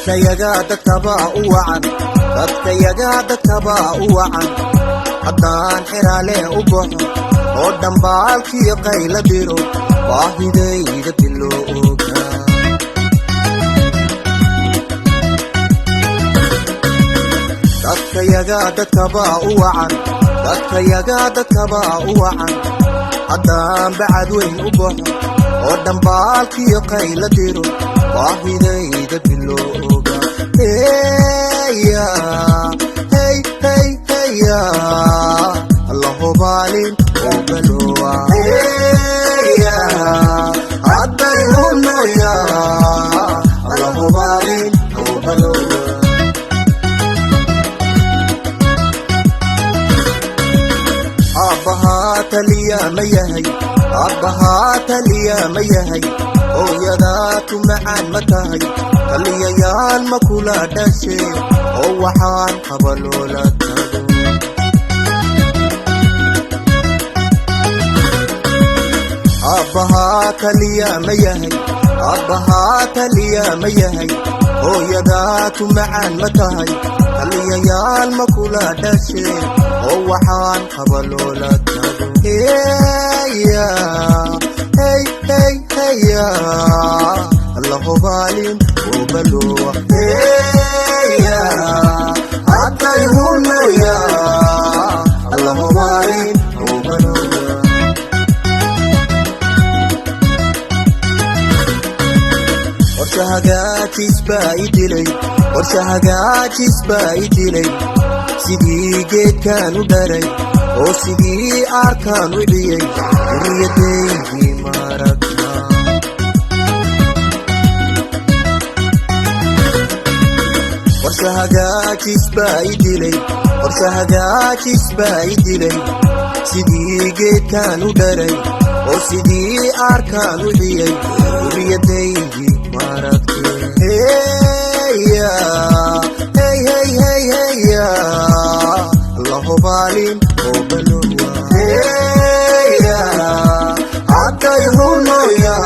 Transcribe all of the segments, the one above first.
Dadkayaga dadkabaa u wacan, dadkayaga dadkabaa u wacan. Haddaan xiraale u baxo oo dhambaalkiyo qayla diro, baahidayda bilo oga. Dadkayaga dadkabaa u wacan, dadkayaga dadkabaa u wacan. Haddaan bacad weyn u baxo oo dhambaalkiyo qayla diro, baahidayda bilo oga. Heya, hey hey heya, alla hubaalin oo balowa. Heya, hadday hunoya, alla hubaalin oo balowa. Aabbahaa taliya ma yahay? Aabbahaa taliya ma yahay? Hooyadaa tu macaan ma tahay? Taliyayaal ma kula dhashe oo waxaan qaba loola tago? Aabbahaa taliya ma yahay? Aabbahaa taliya ma yahay? Hooyadaa tu macaan ma tahay? Taliyayaal ma kula dhashe oo waxaan qaba loola tago? Heya, hey hey heya, alla hubaalin oo balowa. Heya, hadday hunoya, alla hubaalin oo balowa. Qorshe hagaajis baa i dilay, qorshe hagaajis baa i dilay. Sidii geedkaan u dharay oo sidii aarkaan u dhiyey, duriyadaydii maaragta. Qorshe hagaajis baa i dilay, qorshe hagaajis baa i dilay. Sidii geedkaan u dharay oo sidii aarkaan u dhiyey, duriyadaydii maaragte. Heya, hey hey hey heya, alla hubaalin oo balowa. Heya, hadday hunoya,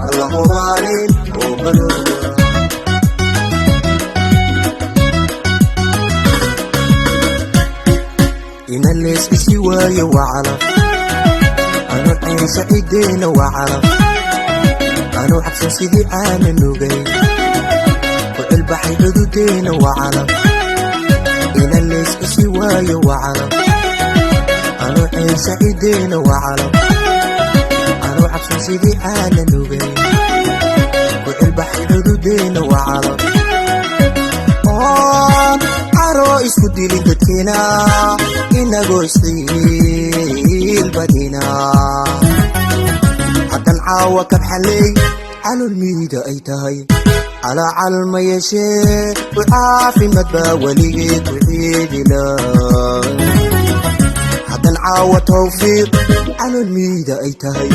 alla hubaalin oo balowa. Ina lees isi waayo waa calaf, anu ceensha ciddeyna waa calaf. Anu cabsan sidii caana nugay ku cilbaxay cududeyna waa calaf. Ina lees isi waayo waa calaf, anu ceensha ciddeyna waa calaf. Anu cabsan sidii caana nugay ku cilbaxay cududeyna waa calaf. Oon caro isku dilin dadkeena, inagoo isqiil badina. Haddan caawa kabxaley calool miida ay tahay, calaacal ma yeeshee u caafimaad baa weligeed ku ciidila. Haddan caawa tawfiiq calool miida ay tahay,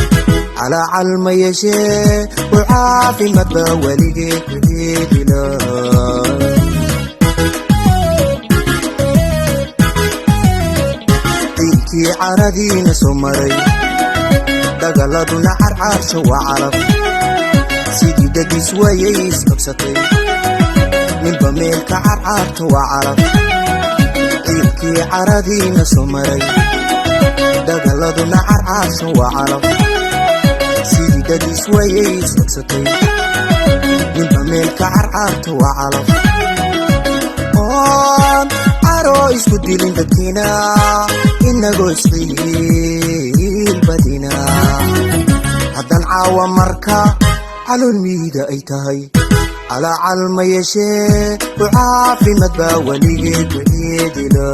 calaacal ma yeeshee u caafimaad baa weligeed ku ciidila. Ciilkii caradiina soo maray, dagaladuna carcaarsho waa calaf. Sidii dadis wayay isqabsatay, ninba meelka carcaarto waa calaf. Ciilkii caradiina soo maray, dagaladuna carcaarsho waa calaf. Sidii dadis wayay isqabsatay, ninba meelka carcaarto waa calaf. Oon caro isku dilin dadkiina, inagoo isqiil badina. Haddan caawa marka calool miida ay tahay, calaacal ma yeeshee u caafimaad baa weligeed ku ciidila.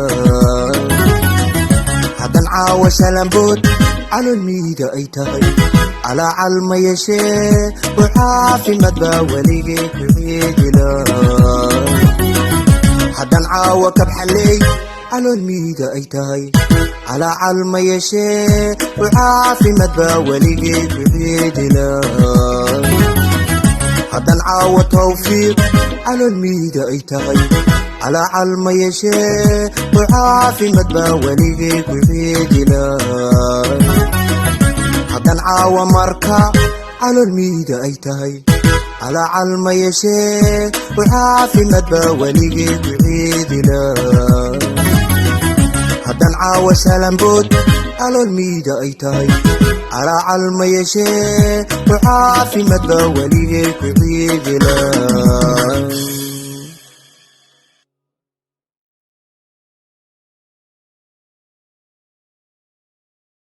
Haddan caawa shalambood calool miida ay tahay, calaacal ma yeeshee u caafimaad baa weligeed ku ciidila. Haddan caawa kabxaley calool miida ay tahay, calaacal ma yeeshee u caafimaad baa weligeed ku ciidila. Haddan caawa tawfiiq calool miida ay tahay, calaacal ma yeeshee u caafimaad baa weligeed ku ciidila. Haddan caawa marka calool miida ay tahay, Calaacal ma yeeshee, caafimaad baa weligay ku ciidila. Haddaan caawa shalambood alool miida ay tahay, calaacal ma yeeshee, caafimaad baa weligay ku ciidila.